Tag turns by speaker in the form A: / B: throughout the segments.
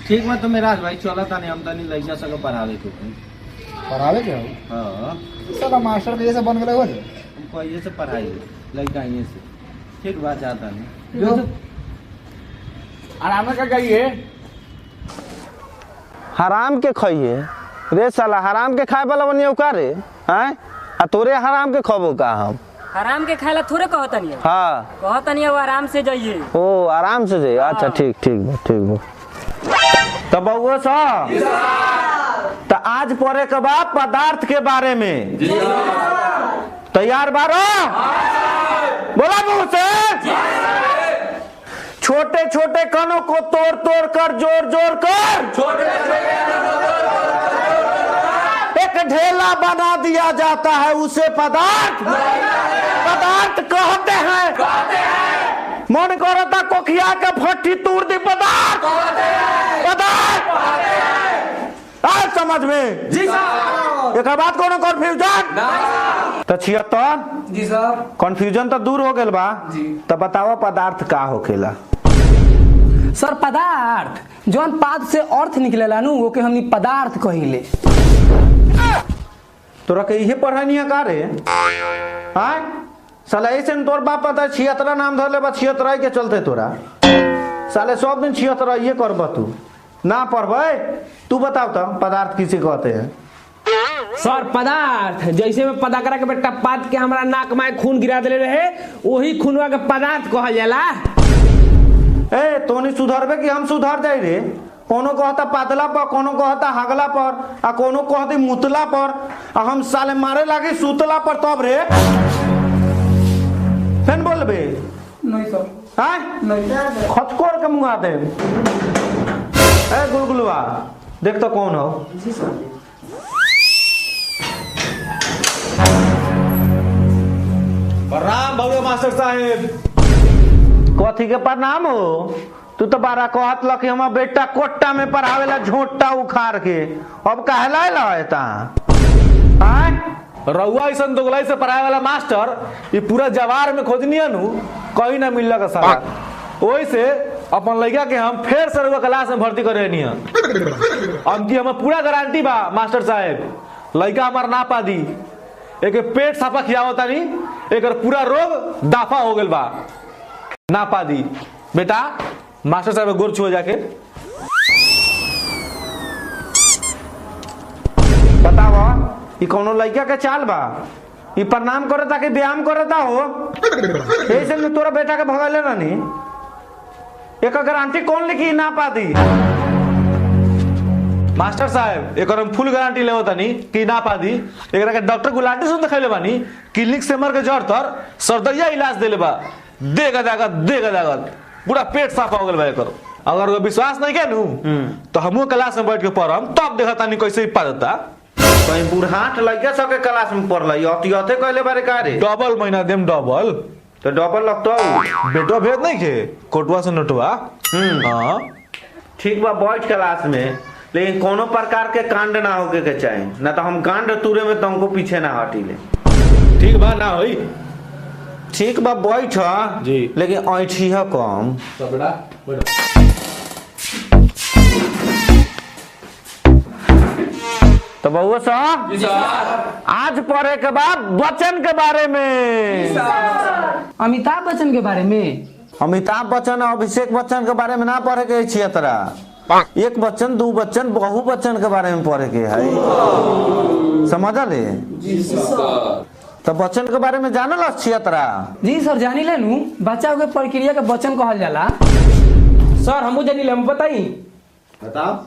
A: ठीक बा तो मेरा भाई चला तानी हम तनी लइका सब के पढ़ावे के
B: पढ़ावे के हो?
A: हां
B: साला मास्टर के जैसे बन गेल हो।
A: हम कहिए से पढ़ाई लइका यहीं से। ठीक बा जाता नहीं
B: जो
C: आराम का गई
A: हराम के खइए रे साला, हराम के खाए वाला बनियो का रे? हैं आ तोरे हराम के खबो का हम?
D: आराम के खाला थोड़े कहतनी।
A: हाँ
D: कहतनी अब आराम से जाइए।
A: ओ आराम से जाइए, अच्छा ठीक ठीक बा ठीक बा। तो बउआ साहब तो आज पढ़े के बाद पदार्थ के बारे में तैयार बारो? बोला मुँह से। छोटे छोटे कणों को तोड़ तोड़ कर जोड़ जोड़ कर एक ढेला बना दिया जाता है, उसे पदार्थ पदार्थ कहते हैं। मन करता कोखिया के फट्टी तोड़ दी पदार्थ पदार्थ। आज समझ में जी साहब? एक बात कोनो कंफ्यूजन तो 76
C: जी साहब।
A: कंफ्यूजन तो दूर हो गेल बा
C: जी।
A: तो बताओ पदार्थ का होखेला?
E: सर पदार्थ जौन पाद से अर्थ निकलेला नु ओके हमनी पदार्थ कहिले।
A: तोरा के इहे पढ़ानी का रे? आय साला ऐसे न तोर बाप पता 76 नाम धर ले बा 76 के चलते तोरा साले सब दिन 76 ये करब तू ना पढ़बै। तू बताओ तो पदार्थ किसे कहते हैं?
C: सर पदार्थ जैसे में पदाकरा के बेटा पाद के हमरा नाक में खून गिरा देले रहे वही खूनवा के पदार्थ कहल जाला।
A: ए तोनी सुधरबे कि हम सुधर जाई रे? कोनो कहता पातला पर, कोनो कहता हगला पर, आ कोनो कहती मुतला पर, आ हम साले मारे लागी सुतला पर तब रे फेन बोलबे
E: नहीं सर।
A: आय
E: नहीं
A: खचकोर के मुंगा दे। ए गुलगुलवा देख तो कौन हो।
E: जी सर।
F: प्रणाम भव्य मास्टर साहेब।
A: कथी के प्रणाम हो? तू तो बारा कहत लक हमर बेटा कोट्टा में पढ़ावेला झोटा उखाड़ के, अब काहे ला एता? आय
F: रउआ ऐसन दोगलाई से पढ़ाए वाला मास्टर ये पूरा जवार में खोजनी नु कहीं ना मिलल का साला। ओही से अपन लड़का के हम फेर से रउआ क्लास में भर्ती करे अब की हमें पूरा गारंटी बा मास्टर साहेब लड़का हमार ना पा दी। एक पेट साफा खियावता नी एक पूरा रोग दाफा हो गल बा ना पा दी। बेटा मास्टर साहब गोर छुआ जाके
A: बताओ ई कोनो लड़का के चाल बा? ई प्रणाम करता कि व्यायाम करता हो? ऐसे में तोरा बेटा के भगले रहनी एक गारंटी कौन लिखी ना पा दी?
F: मास्टर साहब एक हम फुल गारंटी लेवो तनी कि ना पा दी। एकरा के डॉक्टर गुलाटी सुन देखैले बानी क्लिनिक से मर के जड़ तर सरदैया इलाज देले बा देगा दागत देगा दागत पूरा पेट साफ हो गेल बा एकर। अगर वो विश्वास नहीं के नु तो हमहू क्लास में बैठ के पढ़म तब देखता नी कैसे पा देता।
A: कहीं बुढ़ाट लड़का सब के क्लास में पढ़ल अति अते कहले बारे का रे?
F: डबल महीना देम डबल।
A: तो डबल लगतो
F: बेटो भेद नहीं के कोटवा से नोटवा। हां
A: ठीक बा बैठ क्लास में, लेकिन कोनो प्रकार के कांड ना होके के चाही ना तो हम कांड तुरे में तुमको पीछे ना हटीले।
F: ठीक बा ना होई।
A: ठीक बा बैठ
F: जी,
A: लेकिन ऐठी है कम।
F: तो बेटा बैठो।
A: तो बउआ साहब आज पढ़े के बाद बच्चन के बारे में।
E: अमिताभ बच्चन के बारे में?
A: अमिताभ बच्चन और अभिषेक बच्चन के बारे में ना पढ़े के छियै तोरा। एक बच्चन दू बच्चन बहु बच्चन के बारे में पढ़े के है, समझले?
C: जी सर।
A: तो बच्चन के बारे में जानल छियै तोरा?
E: जी सर जानी ले नु, बच्चा के प्रक्रिया के बच्चन कहल जाला।
C: सर हमू जानी ले, हम बताई।
A: बताओ।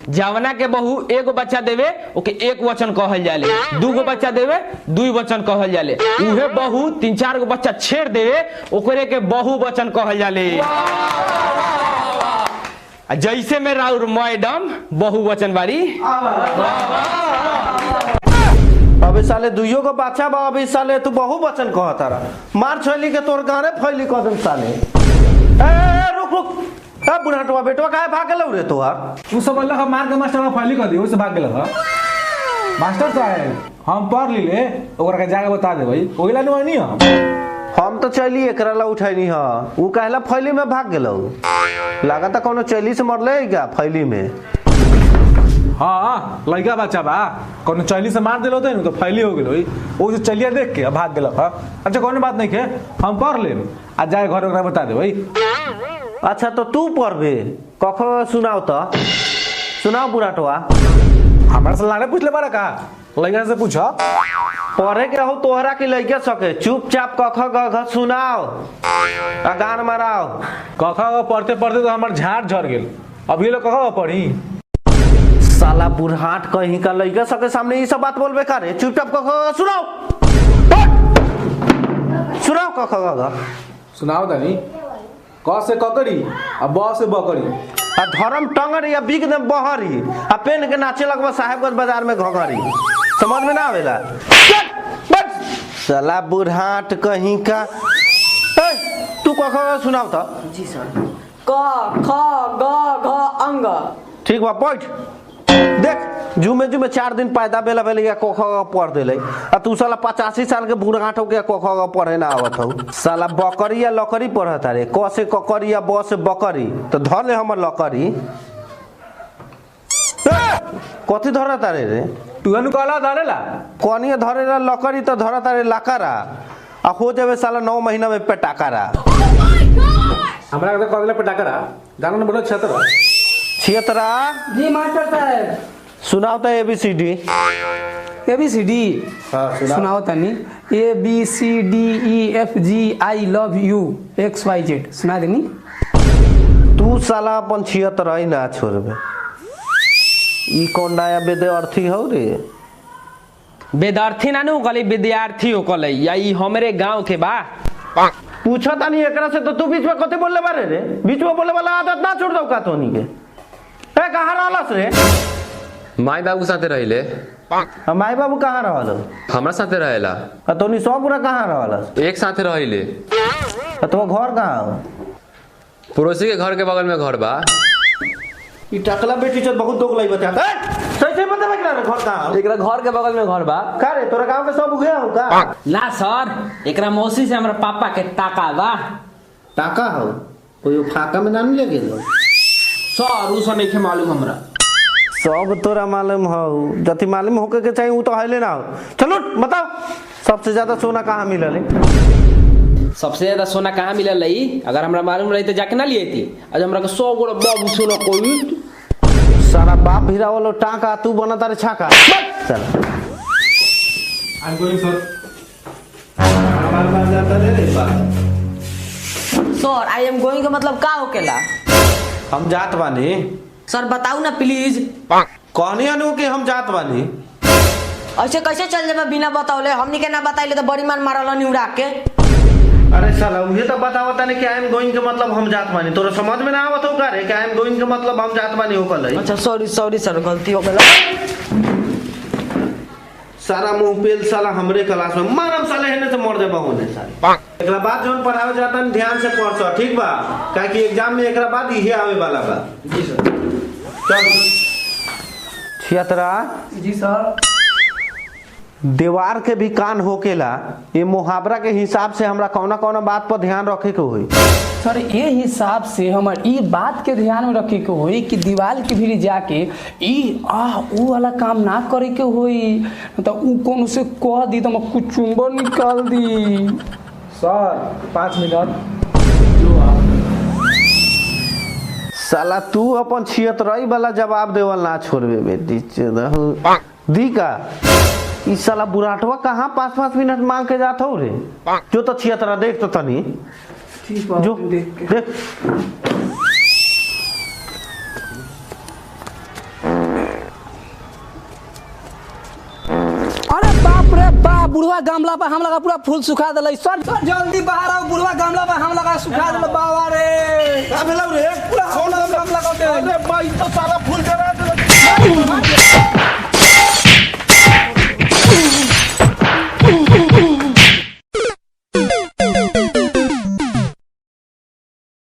C: जावना के बहु एगो बच्चा देवे ओके एक वचन कहल जाले, दूगो बच्चा देवे दुई वचन कहल जाले, उहे बहु तीन चार गो बच्चा छेड़ देवे ओकरे के बहु वचन कहल जाले। जैसे में राउर मैडम बहु वचन बारी।
A: अबे साले दुइयो को बच्चा बा, अबे साले तू बहु वचन कहता रहा, मार छैली के तोर गाने फैली कदम साले। ए रुक रुक, ए बुढ़ाटवा बेटवा काहे भाग गेलौ रे तोहार?
F: उ सब अल्लाह मार के मास्टर फैली कर दी, ओसे भाग गेल। मास्टर साहब हम पढ़ लीले ओकरा के जाके बता देबै, ओइला नु नहीं हम।
A: हम तो चली एकरा ला उठैनी ह, उ कहला फैली में भाग गेलौ। लागत कोनो चैली से मरले का फैली में।
F: हाँ लड़का बच्चा बा कोनो चैली से मार दिलो तो फैली हो गेलो, ओ जो चलिया देख के भाग गेलक। हां अच्छा कोनो बात नहीं के, हम पढ़ लेम आ जाए घर ओकरा बता दे भाई।
A: अच्छा तो तू पढ़बे, कखो सुनाओ तो सुनाओ बुढ़ाटवा।
F: हमरा से लाड़े पूछ ले बारा का, लड़का से पूछ।
A: पढ़े के हो तोहरा के लइका सके, चुपचाप कख ग घ सुनाओ आ गान माराओ।
F: कख ग पढ़ते पढ़ते तो हमर झाड़ झड़ गेल, अभी लोग कख ग पढ़ी।
A: साला बुढ़ाट कहीं का लइका सके सामने ये सब बात बोलबे का रे, चुपचाप कख ग सुनाओ, सुनाओ कख ग घ।
F: सुनाओ तनी, क से ककड़ी आ ब से बकरी
A: आ धर्म टंगरी आ बिक दे बहरी आ पेन के नाचे लगबा साहेबगंज बाजार में घघरी, समझ में ना आवेला। साला बुढ़ाट कहीं का। ए, तू कख ग सुनाओ तो।
G: जी सर, क ख ग घ अंग।
A: ठीक बा बैठ। देख जुमे जुमे 4 दिन पैदा बेला बेला या कख ग पढ़ देले आ तू साला 85 साल के बुढ़ाट हो के कख ग पढ़े ना आवत हो। साला बकरी या लकड़ी पढ़त रे, क से ककरी या ब से बकरी, तो धर ले हमर लकड़ी। कथी धरत रे रे
F: तू अनु कहला धरेला
A: कनिए धरेला लकड़ी तो धरत रे लकड़ा आ हो जावे साला 9 महीना में पेटाकरा।
F: हमरा के कहला पेटाकरा जानो न बोलो 76
A: 76।
E: जी मास्टर साहब
A: सुनाओ तो एबीसीडी।
E: एबीसीडी सुनाओ तनी। A B C D E F G I love you X Y Z सुना देनी।
A: तू साला अपन 76 ही ना छोड़बे, ई कौन नया विद्यार्थी हो रे?
C: विद्यार्थी ना नु कहले विद्यार्थी हो कहले, या ई हमरे गांव के बा।
A: पूछा तानी एकरा से तो तू बीच में कथी बोलले बारे रे? बीच में बोले वाला आदत ना छोड़ दौ का तोनी के। ए कहां रहलस रे?
H: माई बाबू साथे रहिले।
A: माई बाबू कहाँ रहल?
H: हमरा साथे रहेला।
A: आ तोनी सब पूरा कहाँ रहलस?
H: एक साथे रहिले।
A: आ तो घर कहाँ हो?
H: पड़ोसी के घर के बगल में घर बा।
A: ई टकला बेटी चल बहुत दोगलाई बता। सही सही बता ना रे घर कहाँ हो?
C: एकरा घर के बगल में घर बा।
A: का रे तोरा गांव के सब उगे हो का?
C: ना सर, एकरा मौसी से हमरा पापा के टाका बा।
A: टाका हो? कोई फाका में ना ले गेलो?
C: सर उ सब नहीं मालूम हमरा।
A: सब तोरा मालूम हो, जति मालूम होके के चाहिए उ तो हले ना हो। चलो बताओ सबसे ज्यादा सोना कहाँ मिलल है?
C: सबसे ज्यादा सोना कहाँ मिलल है? अगर हमरा मालूम रही तो जाके ना लिए थी। आज हमरा के 100 गो बाबू सोना कोई
A: सारा बाप भिरा वालो टाका तू बना तारे छाका। चल
F: I am going sir.
A: हमार बाप जाता रे रे बा।
G: सर I am going का मतलब का होकेला?
A: हम जात बानी।
G: सर बताऊ ना प्लीज।
A: कहनी अनु कि हम जात बानी।
G: ऐसे कैसे चल जाबे बिना बतावले? हमनी के ना बताइले तो बड़ी मान मारल उड़ा के।
A: अरे साला उहे तो बतावत तानी कि I am going के मतलब हम जात बानी, तोरा समझ में ना आवत हो का रे कि I am going के मतलब हम जात बानी हो कल?
G: अच्छा सॉरी सॉरी सर, गलती हो गेल।
A: सारा मुंह पेल साला हमरे क्लास में मारम साले हेने से मर जाबा होने साले। एकरा बाद जोन पढ़ावे जाता ध्यान से पढ़ सर, ठीक बा? काहे कि एग्जाम में एकरा बाद इहे आवे वाला बा।
C: जी सर।
A: चल 76।
E: जी सर।
A: दीवार के भी कान होकेला, ये मुहावरा के हिसाब से हमरा कौना कौना बात पर ध्यान रखे के होई?
E: सर ये हिसाब से हमर ई बात के ध्यान में रखे के होई कि दीवार के भीड़ जाके ई आ ऊ वाला काम ना करे के होई, तो ऊ कौन से कह दी तो हम कुचुम्बर निकाल दी।
F: सर 5 मिनट।
A: साला तू अपन 76 वाला जवाब देवल ना छोड़बे बेटी दी का। ई साला बुराटवा कहाँ 5-5 मिनट मांग के जात हो रे? जो तो 76 देख तो तनी जो देख।
E: अरे बाप रे बाप, बुढ़वा गमला पर हम लगा पूरा फूल सुखा देलै। सर सर जल्दी बाहर आओ, बुढ़वा गमला पर हम लगा सुखा देलै। बाबा रे
A: का भेलौ रे?
E: पूरा गमला का।
A: अरे भाई तो सारा फूल जरा देलौ।